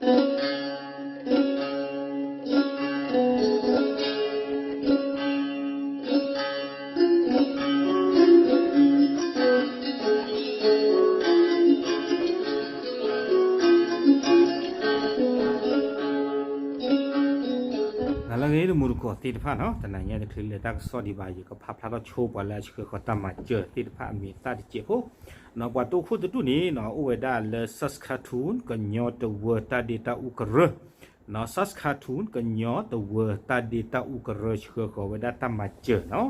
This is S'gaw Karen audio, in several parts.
နလၢအဂ့ၤ တမူတကိးသ့ၣ်တဖၣ်နီၤ, တနၤညါတချုးလၢတၢ်ကစီၣ်ဒံးဘၣ် ယကဖးဖျါထီၣ်ဆိပှၤလၢအဆှၢဃီၤတၢ်မၤစၢၤသ့ၣ်တဖၣ်အမံၤသၣ်တစဲးဖိ, ပှၤတိခိၣ်တဒူၣ်န့ၣ် အိၣ်ဝဲဒၣ်လၢ Saskatoon ကညီတဝၢတၢ်ဒ့တၢ်အူကရၢ Saskatoon ကညီတဝၢတၢ်ဒ့တၢ်အူကရၢ ဆှၢဃီၤဝဲဒၣ်တၢ်မၤစၢၤနီ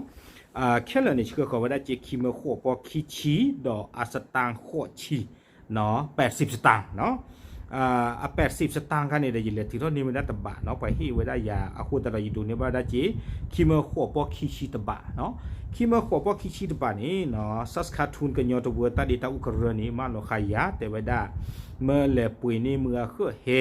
ၤ, ခဲလၢာ်န့ၣ် ဆှၢဃီၤဝဲဒၣ်စ့ခံမၢဃိးပီၢ်ခံဆံ ဒီးအစတၢၣ်ဃိးဆံ ပၣ်စံးစတၣၣ်နီၤ, အပၣ်စံးစတၣၣ်ခါန့ၣ်ဒီး ယလဲၤထုးထီၣ်န့ၢ်ဝဲဒၣ်တဘးနီၤ, ပှၤဟ့ၣ်ဝဲဒၣ်ယၤအဃိသတးဒီး ယဒိးန့ၢ်ဘၣ်ဝဲဒၣ်စ့ ခံမၢဃိးပီၢ်ခံဆံတဘးနီၤ, ခံမၢဃိးပီၢ်ခံဆံတဘးန့ၣ် Saskatoon ကညီတဝၢတၢ်ဒ့တၢ်အူကရၢန့ၣ် မၢလီၤဃာ်ယၤ တဲဝဲဒၣ် မၢလဲၤပှ့ၤန့ၢ်မုၢ်ဂၤဃၢၣ်ဟဲ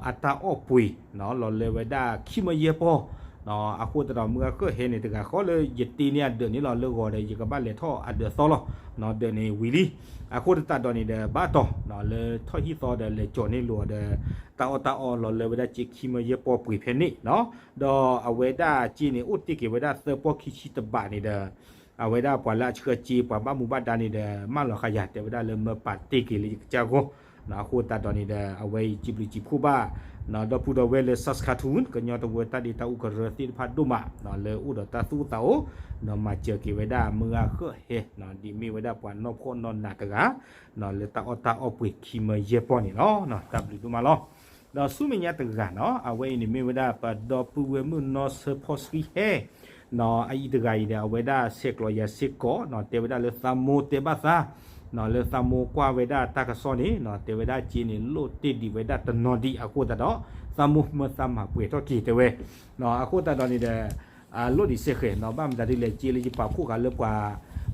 အတၢ်အီၣ်ပှ့ၤ လီၤလၢဝဲဒၣ်ခံမၢယဲၢ်ပီၢ်, အဃိသတးဒီး မုၢ်ဂၤဃၢၣ်ဟဲန့ၣ် တဂၤဃီလၢယတ့န့ၢ်အဒၢးန့ၣ်လီၤ, လၢဂီၤဒီး ယကဘၣ်လဲၤထီၣ်အဒၢးသီလီၤ, ဒၢးန့ၣ်ဝံၤလံ, အဃိသတးဒီးန့ၣ်ဒီး ဘၣ်တီၤ လၢထီၣ်ဟံၣ်သီဒီး လဲၤကၠီၤန့ၢ်လိာ်အီၤဒီး တၢ်အီၣ်တၢ်အီလီၤလၢဝဲဒၣ်စ့ခံမၢယဲၢ်ပီၢ်ပှ့ၤဖဲန့ၣ်နီၤ, ဒီးအဝဲဒၣ်စ့န့ၣ် အိၣ်တ့ၢ်က့ၤဝဲဒၣ်သၢပီၢ်ခံဆံတဘးန့ၣ်ဒီး အဝဲဒၣ်ပှၤလၢအဆှၢစ့ ပှၤဘၣ်မူဘၣ်ဒါန့ၣ်ဒီး မၢလီၤဃာ်ယၤ တဲဝဲဒၣ်လၢမၢပာ်တ့ၢ်က့ၤလၢယကစၢ်ဂီၢ်, အဃိသတးဒီးန့ၣ်ဒီး အဝဲအံၤစံးဘျုးစံးဖှိၣ်ဘၣ် ဒီပုၢ်ဒီဝဲၢ်လၢ Saskatoon ကညီတဝၢတၢ်ဒ့တၢ်အူကရၢသ့ၣ်တဖၣ်ဒိၣ်မး လၢအိၣ်ဒီးတၢ်သူၣ်အိၣ်သးအိၣ် မၤစၢၤက့ၤဝဲဒၣ်မုၢ်ဂၤဃၢၣ်ဟဲ ဒ်မ့ၢ်ဝဲဒၣ်ပှၤနီၢ်ဖှီၣ်နီၢ်နးတဂၤ လၢတၢ်အီၣ်တၢ်အီပှ့ၤခံမၢယဲၢ်ပီၢ်န့ၣ်လီၤ. တၢ်ဘျုးဒိၣ်မးလီၤ. ဒီးဆူမဲာ်ညါတဂၤနီၤ အဝဲအံၤန့ၣ်မ့ၢ်ဝဲဒၣ် ပဒီပုၢ်ဝဲၢ်မုၣ်နီၢ်စၢဖီဆှံဟဲ အအံၤတဂၤအံၤဒီး အဝဲဒၣ်ဆဲးကျိးယၤစ့ၢ်ကီး တဲဝဲဒၣ်လၢသးမိၢ်တဲဘၣ်သး လၢသးမိၢ်ကွၢ်ဝဲဒၣ်တၢ်ကစီၣ်န့ၣ် တဲဝဲဒၣ်စ့န့ၣ် လိၣ်တ့ၢ်ဒံးဝဲဒၣ်တနီၤဒံးအဃိသတးဒီး သးမိၢ်မၢသးမၤပှဲၤထီၣ်က့ၤတဲဝဲ အဃိသတးဒီးန့ၣ်ဒီး လိၣ်ဒံးစဲဃဲးနီၤ ဘၣ်မတၤဒ်လဲၣ် စ့လၢယပာ်ဖှိၣ်ဃာ်လၢပှၤ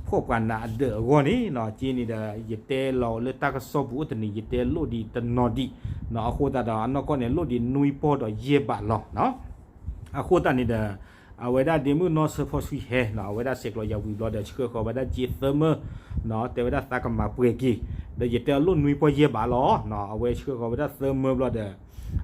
ဖှီၣ်ပှၤနးအဒၢးအဂီၢ်န့ၣ် စ့န့ၣ်ဒီး ယတဲလီၤလၢတၢ်ကစီၣ်ပူၤအိၣ်တနံၤ ယတဲလိၣ်ဒံးတနီၤဒံး အဃိသတးဒီး အနီၢ်ကီၢ်န့ၣ် လိၣ်ဒံးနွံပီၢ်ဒီးယဲၢ်ဘးလီၤ. အဃိသတးန့ၣ်ဒီး အဝဲဒၣ်ဒ့မုၣ်နီၢ်စၢဖီဆှံဟဲ အဝဲဒၣ်ဆဲးကျိးယၤဝံၤဘျီဒီး ဆှၢဃီၤဝဲဒၣ်စ့သၢမၢ တဲဝဲဒၣ်သးကမၤပှဲၤက့ၤ ဒီးယတဲအီၤလိၣ်နွံပီၢ်ယဲၢ်ဘးလီၤ. အဝဲဆှၢဃီၤဝဲဒၣ်သၢမၢဘျီဒီး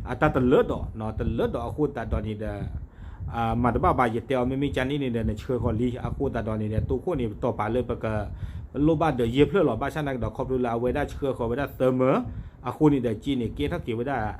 အတၢ်တလၢဒီး တလၢဒီးအဃိသတးဒီးန့ၣ်ဒီး မၤတဘၣ်ဘၣ် ယတဲအီၤမ့မ့ၢ်ကန့ၣ်န့ၣ်ဒီး နဆှၢဃီၤလံ အဃိသတးဒီးန့ၣ်ဒီး တိခိၣ်န့ၣ် ပတီၢ်ပာ်လၢပက လိၣ်ဘၣ်ဒၢးယဲၢ်ဖျၢၣ်လီၤ. ဘၣ်ဆၣ်နာ်က့ဒီး ခီဖျိလၢအဝဲဒၣ်ဆှၢဃီၤဝဲဒၣ်သၢမၢ အဃိန့ၣ်ဒီး စ့န့ၣ် ကဲထီၣ်က့ၤဝဲဒၣ်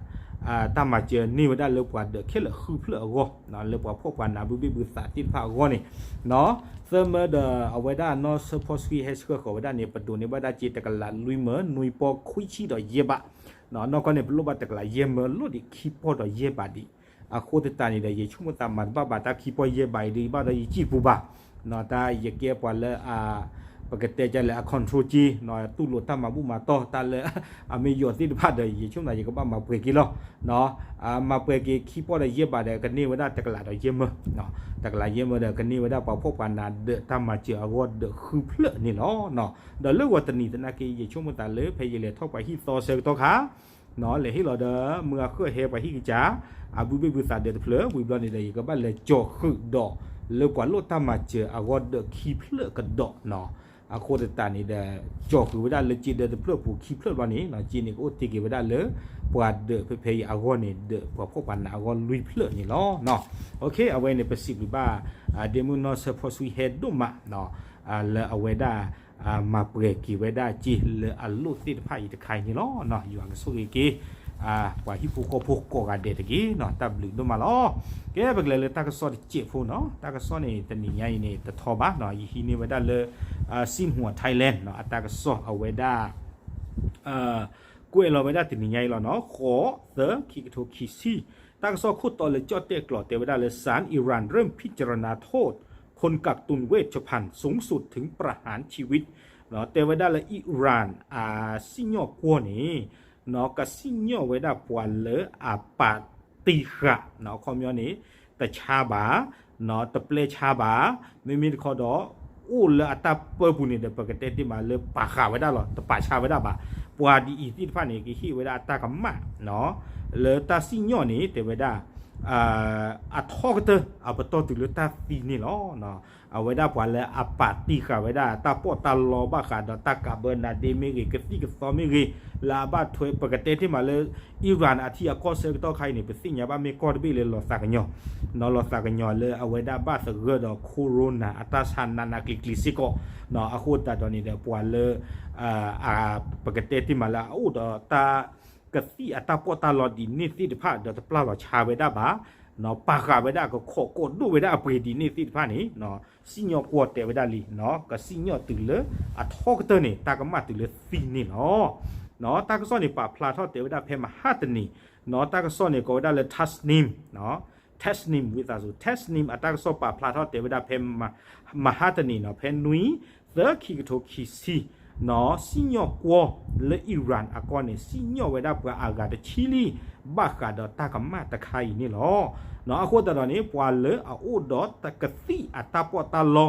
တၢ်မၤစၢၤန့ၢ်ဝဲဒၣ်လၢပှၤဒၢးခဲလၢာ်ဃုဖျၢၣ်အဂီၢ် လၢပှၤဖှီၣ်ပှၤနးဘုဘ့ၣ်ဘုသးသ့ၣ်တဖၣ်အဂီၢ်န့ၣ် သၢမၢဒီးအဝဲဒၣ်နီၢ်စၢဖီဆှံဟဲဆှၢဃီၤဝဲဒၣ်န့ၣ် ပဒိးန့ၢ်ဘၣ်ဒၣ်စ့တကလးလွံၢ်မၢ နွံပီၢ်ခွံဆံဒီးယဲၢ်ဘး နီၢ်ကီၢ်န့ၣ် ပလိၣ်ဘၣ်တကလးယဲၢ်မၢ လိၣ်ဒံးခံပီၢ်ဒီးယဲၢ်ဘးဒံး အဃိသတးန့ၣ်ဒီး ယဆိကမိၣ်သးမၤတဘၣ်ဘၣ်တၢ်ခံပီၢ်ယဲၢ်ဘးအံၤဒီး ယဘၣ်ဒီးယစံၣ်ပူၤဘၣ် တၢ်ယကဲပှၤလၢအ ပကတဲကလဲၣ် အ control က့ တူၢ်လိာ်တၢ်မၤဘူၣ်မၤတီၢ် တၢ်လၢအမ့ၢ်ယိၤသ့ၣ်တဖၣ်ဒီး ယဆိကမိၣ်သးယကဘၣ်မၤပှဲၤက့ၤလီၤ. မၤပှဲၤက့ၤခံပီၢ်ဒီးယဲၢ်ဘးဒီး ကန့ၢ်ဝဲဒၣ်တကလးဒီးယဲၢ်မၢ တကလးယဲၢ်မၢဒီး ကန့ၢ်ဝဲဒၣ်ပှၤဖှီၣ်ပှၤနးဒၢးတၢ်မၤစၢၤအဂီၢ်ဒၢးဃုဖျၢၣ်န့ၣ်လီၤ. ဒီးလၢဂီၤတနံၤသနာ်က့ ယဆိကမိၣ်သးလၢ ဖဲယလဲၤထီၣ်ပှၤဟံၣ်သီဆၢကတီၢ်ခါ လဲၤဟ့ၣ်လီၤဒီး မုၢ်ဂၤဃၢၣ်ဟဲပှၤဟံၣ်ကစၢ် အဘုဘ့ၣ်ဘုသးဒၢးတဖျၢၣ် ဝံၤဘျီန့ၣ်ဒီး ယကဘၣ်လဲၤကၠီၤဃုာ်ဒီး လၢပှၤလိၣ်တၢ်မၤစၢၤအဂီၢ်ဒၢးခံဖျၢၣ်ကဒီးနီၤ. အဃိသတးန့ၣ်ဒီး ကၠီၤဃုာ်ဝဲဒၣ်လၢစ့ဒၢးတဖျၢၣ်ပူၤခံဖျၢၣ်ဘျီန့ၣ် စ့န့ၣ်ကအိၣ်တ့ၢ်က့ၤဝဲဒၣ်လၢ ပှၤဒၢးဖဲဖဲအံၤအဂီၢ်န့ၣ် ဒၢးပှၤဖှီၣ်ပှၤနးအဂီၢ်လွံၢ်ဖျၢၣ်န့ၣ်လီၤ. အဝဲန့ၣ် ပစံးဘျုးဘၣ် ဒ့မုၣ်နီၢ်စၢဖီဆှံဟဲဒိၣ်မး လၢအဝဲဒၣ် မၤပှဲၤက့ၤဝဲဒၣ်စ့လၢအလိၣ်သ့ၣ်တဖၣ်အံၤတခါအံၤန့ၣ်လီၤ. ယွၤကဆိၣ်ဂ့ၤက့ၤ ပှၤဟံၣ်ဖိဃီဖိကိးဂၤဒဲးတက့ၢ်နီၤ. တၢ်ဘျုးဒိၣ်မးလီၤ. ကဲ ပကလဲၤလၢတၢ်ကစီၣ်တစဲးဖိနီၤ. တၢ်ကစီၣ်န့ၣ် တနံၤညါအံၤန့ၣ် တထီဘၣ်နီၤ. ယဟံးန့ၢ်ဝဲဒၣ်လၢ Xinhua Thailand နီၤ အတၢ်ကစီၣ်အဝဲဒၣ် ကွဲးလီၤဝဲဒၣ်တနံၤညါအံၤလီၤနီၤ. ဃိး သၢ ခံကထိခံဆံ တၢ်ကစီၣ်ခိၣ်တီလၢကၠီၣ်တဲၣ်ကျိာ်တဲဝဲဒၣ်လၢ ศาลอิหร่าน เริ่มพิจารณาโทษ คนกักตุนเวชภัณฑ์สูงสุดถึงประหารชีวิต တဲဝဲဒၣ်လၢ Iran အစံၣ်ညီၣ်ကွီၢ်န့ၣ် ကစံၣ်ညီၣ်ဝဲဒၣ်ပှၤလၢအပာ်တ့ၢ်ဃာ် အခီပညီန့ၣ် တဆါဘၣ် တပျဲဆါဘၣ် မ့မ့ၢ်တခီဒီး အိၣ်လၢအတၢ်ပၢပူၤန့ၣ်ဒီး ပကတဲတ့ၢ်မးလၢပာ်ဃာ်ဝဲဒၣ်လီၤ တပာ်ဆါဝဲဒၣ်ဘၣ်. ပှၤဒ်အံၤသ့ၣ်တဖၣ်န့ၣ် ကဟ့ၣ်ဝဲဒၣ်အတၢ်ကမၣ် လၢတၢ်စံၣ်ညီၣ်န့ၣ် တဲဝဲဒၣ် အထီကတၢၢ် အပတီၢ်တုၤလၢတၢ်သံန့ၣ်လီၤ. အဝဲဒၣ်ပှၤလၢအပာ်တ့ၢ်ဃာ်ဝဲဒၣ်တၢ်ပီးတၢ်လီဘၣ်ဃးဒီးတၢ်ကးဘၢနၤဒ့မ့ၢ်ဂ့ၤ ကသံၣ်ကသီမ့ၢ်ဂ့ၤ လၢအဘၣ်ထွဲ ပကတဲတ့ၢ်မးလၢ Iran အထံအကီၢ်ဆၢကတီၢ်ခါအံၤန့ၣ် ပသ့ၣ်ညါဘၣ်မ့ၢ်ကီၢ်တဘ့ၣ်လၢလီၤသးကညီၤ နီၢ်လီၤသးကညီၤလၢအဝဲဒၣ်ဘၣ်သဂၢၢ်ဒီး Corona အတၢ်ဆါနးနးကျံၤကျံၤစ့ၢ်ကီး, အဃိသတးဒီးန့ၣ်ဒီး ပှၤလၢ ပကတဲတ့ၢ်မးလၢအအိၣ်ဒီးတၢ် ကသံၣ်အတၢ်ပီးတၢ်လီဒ်န့ၣ်သ့ၣ်တဖၣ် ဒီးတပျၢ်လီၤဆါဝဲဒၣ်ဘၣ်, ပာ်ဃာ်ဝဲဒၣ်ကခိးကိးဒိၣ်ဝဲဒၣ်အပှ့ၤဒ်န့ၣ်သ့ၣ်တဖၣ်န့ၣ် စံၣ်ညီၣ်ကွီၢ်တဲဝဲဒၣ်လံ, ကစံၣ်ညီၣ်တုၤလၢအထီကတၢၢ်န့ၣ် တၢ်ကမၣ်တုၤလၢသံန့ၣ်လီၤ. တၢ်ကစီၣ်န့ၣ် ပာ်ဖျါထီၣ်တဲဝဲဒၣ်ဖဲမဟါတနံၤ, တၢ်ကစီၣ်န့ၣ် ကိးဝဲဒၣ်လၢ Tasnim, Tasnim ဝံသးစူၤ Tasnim အတၢ်ကစီၣ်ပာ်ဖျါထီၣ်တဲဝဲဒၣ်ဖဲ မဟါတနံၤနီၤ ဖဲနွံ သၢ ခံကထိခံဆံ နီၤ စံၣ်ညီၣ်ကွီၢ်လၢ Iran အကီၢ်န့ၣ် စံၣ်ညီၣ်ဝဲဒၣ်ပှၤအဂၤတဆံလံ ဘၣ်ဃးဒီးတၢ်ကမၣ်တခါအံၤန့ၣ်လီၤ. အဃိသတးဒီးန့ၣ် ပှၤလၢအအိၣ်ဒီးကသံၣ်အတၢ်ပီးတၢ်လီ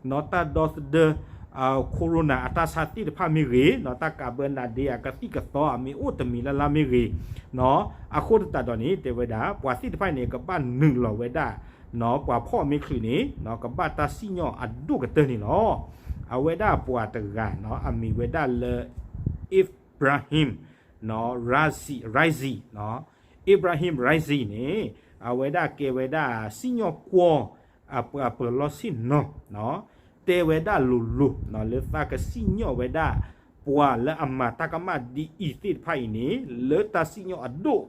နီၤ တၢ်ဒီသဒၢ Corona အတၢ်ဆါသ့ၣ်တဖၣ်မ့ၢ်ဂ့ၤ နီၤ တၢ်ကးဘၢနၤဒ့အကသံၣ်ကသီအမ့ၢ်အိၣ်တမံၤလၢ်လၢ်မ့ၢ်ဂ့ၤ နီၤ အဃိသတးဒီးန့ၣ် တဲဝဲဒၣ် ပှၤသ့ၣ်တဖၣ်န့ၣ် ကဘၣ်နုာ်လီၤဝဲဒၣ် နီၤ ပှၤဖီၣ်မ့ၢ်ချုးန့ၣ် နီၤ ကဘၣ်တၢ်စံၣ်ညီၣ်အဒိၣ်ကတၢၢ်န့ၣ်လီၤ. အဝဲဒၣ်ပှၤတဂၤ နီၤ အမံၤဝဲဒၣ်လၢ Ibrahim, နီၤ Raisi, Raisi, နီၤ Ibrahim Raisi န့ၣ် အဝဲဒၣ်ကဲဝဲဒၣ်စံၣ်ညီၣ်ကွီၢ် အပှၤပၢၤလီၢ်ဆ့ၣ်နီၤ နီၤ တဲဝဲဒၣ်လိၤလိၤ နီၤ လၢသးကစံၣ်ညီၣ်ဝဲဒၣ် ပှၤလၢအမၤတၢ်ကမၣ်ဒ်အံၤသ့ၣ်တဖၣ်အံၤန့ၣ် လၢတၢ်စံၣ်ညီၣ်အဒိၣ်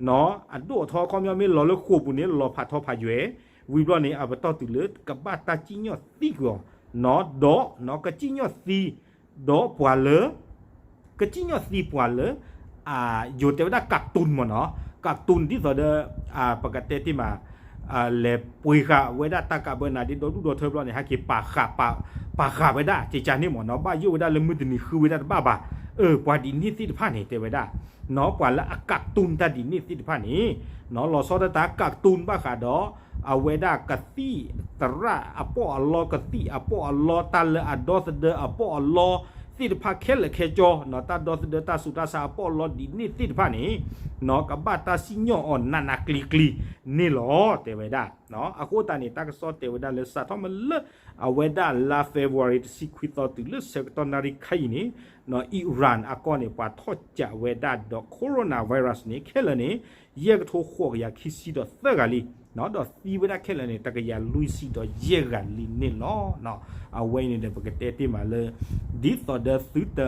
နီၤ အဒိၣ်အထီ ခီပညီမ့ၢ်လီၤလၢဃိာ်ပူၤန့ၣ် လီၤဖးထီဖးယွဲၢ် ဝံၤဘျီန့ၣ် အပတီၢ်တုၤလၢကဘၣ်တၢ်စံၣ်ညီၣ်သံကွံာ်အီၤ နီၤ ဒီး နီၤ ကစံၣ်ညီၣ်သံ ဒီးပှၤလၢ ကစံၣ်ညီၣ်သံပှၤလၢ ယိၤတဲဝဲဒၣ် cartoon မ့ၢ်နီၤ cartoon ဒ်သိးဒီး ပကတဲတ့ၢ်မး လဲၤပှ့ၤဃာ်ဝဲဒၣ်တၢ်ကးဘၢနၤဒ့ဒီဒူၣ်ဒီထၢဘျီန့ၣ် ဟဲက့ၤပာ်ဃာ် ပာ်ဃာ်ဝဲဒၣ် ကကန့ၣ်မ့ၢ်နီၤ ဘၣ်ယိၣ်ဝဲဒၣ်လၢမုၢ်တနံၤဃုဝဲဒၣ်တဘၣ်ဘၣ် အၢ ပှၤဒ်န့ၣ်သ့ၣ်တဖၣ်န့ၣ် တဲဝဲဒၣ် နီၤ ပှၤလၢအ cartoon တၢ်ဒ်န့ၣ်သ့ၣ်တဖၣ်န့ၣ် နီၤ လီၤဆီဒၣ်တၢ် cartoon ဘၣ်ဃးဒီး အဝဲဒၣ်ကသံၣ်သရၣ်အပီးအလီ ကသံၣ်အပီးအလီ တၢ်လၢအဒီသဒၢအပီးအလီ သ့ၣ်တဖၣ်ခဲလၢာ်ခဲဆ့ နီၤ တၢ်ဒီသဒၢတၢ်ဆူးတၢ်ဆါအပီးအလီဒ်န့ၣ်သ့ၣ်တဖၣ်န့ၣ် နီၤ ကဘၣ်တၢ်စံၣ်ညီၣ်အီၤနးနးကျံၤကျံၤန့ၣ်လီၤ တဲဝဲဒၣ် အဃိသတးန့ၣ် တၢ်ကစီၣ်တဲဝဲဒၣ်လၢစးထီၣ်မ့ၢ်လၢ အဝဲဒၣ်လါ February တဆံခွံသီတုၤလၢဆၢကတီၢ်နၣ်ရံၣ်ခါအံၤန့ၣ် နီၤ Iran အကီၢ်န့ၣ် ပှၤထီၣ်ကးဝဲဒၣ်ဒီး coronavirus န့ၣ် ခဲလၢာ်န့ၣ် ယဲၢ်ကထိဃိးကယၤခံဆံဒီးသၢဂၤလံ နီၤ ဒီးသံဝဲဒၣ်ခဲလၢာ်န့ၣ် တကယၤလွံၢ်ဆံဒီးယဲၢ်ဂၤလံန့ၣ်လီၤ. အဝဲအံၤန့ၣ်ဒီး ပကတဲတ့ၢ်မးလၢ ဒ်သိးဒီးသုတ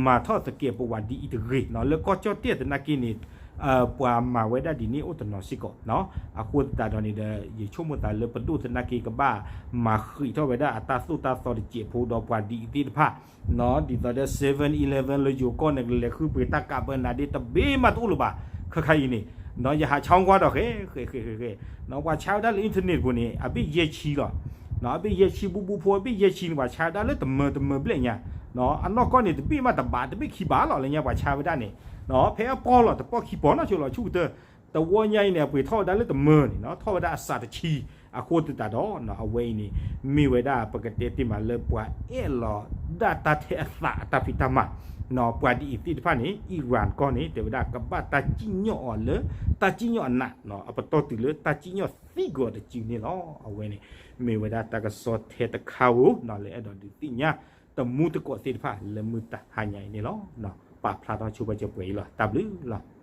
မၤထီၣ်သကဲးပဝးဒ်အံၤတဂ့ၤ နီၤ လၢကီၢ်ကၠီၣ်တဲၣ်သနာ်က့န့ၣ် ပှၤမၤဝဲဒၣ်ဒ်န့ၣ်အိၣ်တနီၤစ့ၢ်ကီး အဃိသတးဒီးန့ၣ်ဒီး ယဆိကမိၣ်သးလၢပဒိၣ်သနာ်က့ကဘၣ်မၤဃံးထီၣ်ဝဲဒၣ်အတၢ်သိၣ်တၢ်သီတစဲးဖိဒီးပှၤဒ်အံၤသ့ၣ်တဖၣ် နီၤ ဒ်သိးဒီး seven eleven လၢယိၤကီၢ်န့ၣ် ကလဲၤဃုပှ့ၤတၢ်ကးဘၢနၤဒ့တဘ့ၣ်မးတအိၣ်လၢၤဘၣ် ခဲခါအံၤန့ၣ် နီၤ ယဟးဆါကွၢ်ဒီးဃဲ ဃဲ ဃဲ ဃဲ ဃဲ နီၤ ပှၤဆါဝဲဒၣ်လၢ internet ပူၤန့ၣ် အဘ့ၣ်ယဲၢ်ဆံလီၤ နီၤ အဘ့ၣ်ယဲၢ်ဆံ ဘူးဘူးဖိ အဘ့ၣ်ယဲၢ်ဆံန့ၣ် ပှၤဆါဝဲဒၣ်လၢတမၢတမၢဘျဲၣ်ညါ နီၤ အနီၢ်ကီၢ်န့ၣ် တဘ့ၣ်မးတဘး တဘ့ၣ်ခံဘးလီၤ လၢညါပှၤဆါဝဲဒၣ်န့ၣ် နီၤ ဖဲအပီၢ်လီၤ တပီၢ်ခံပီၢ်နီၢ်ဆိလီၤ ဆူၣ်ကတၢၢ် တဝီညါအံၤန့ၣ် အပှ့ၤထီၣ်ဝဲဒၣ်လၢတမၢန့ၣ် နီၤ ထီၣ်ဝဲဒၣ်အစးတဆံ အဃိသတးဒီး နီၤ အဝဲအံၤန့ၣ် မ့ၢ်ဝဲဒၣ်ပကတဲတ့ၢ်မးလၢပှၤအဲၣ်လီၤဒၣ်တၢ်ထဲအသးအတၢ်ဖံးတၢ်မၤ နီၤ ပှၤဒ်အံၤသ့ၣ်တဖၣ်န့ၣ် Iran ကီၢ်န့ၣ် တဲဝဲဒၣ်ကဘၣ်တၢ်စံၣ်ညီၣ်အီၤလၢ တၢ်စံၣ်ညီၣ်အနး နီၤ အပတီၢ်တုၤလၢတၢ်စံၣ်ညီၣ်သံကွံာ်အီၤတစုန့ၣ်လီၤ. အဝဲန့ၣ် မ့ၢ်ဝဲဒၣ်တၢ်ကစီၣ်ထဲတခါဧိၤ နီၤ လၢအဲၣ်ဒိးဒုးသ့ၣ်ညါ တမူတကိးသ့ၣ်တဖၣ်လၢမုၢ်တဟါညါအံၤန့ၣ်လီၤ. ပာ်ဖျါထီၣ်ဆိပာ်စၢၤပှဲၤအံၤလီၤ. တၢ်ဘျုးလီၤ.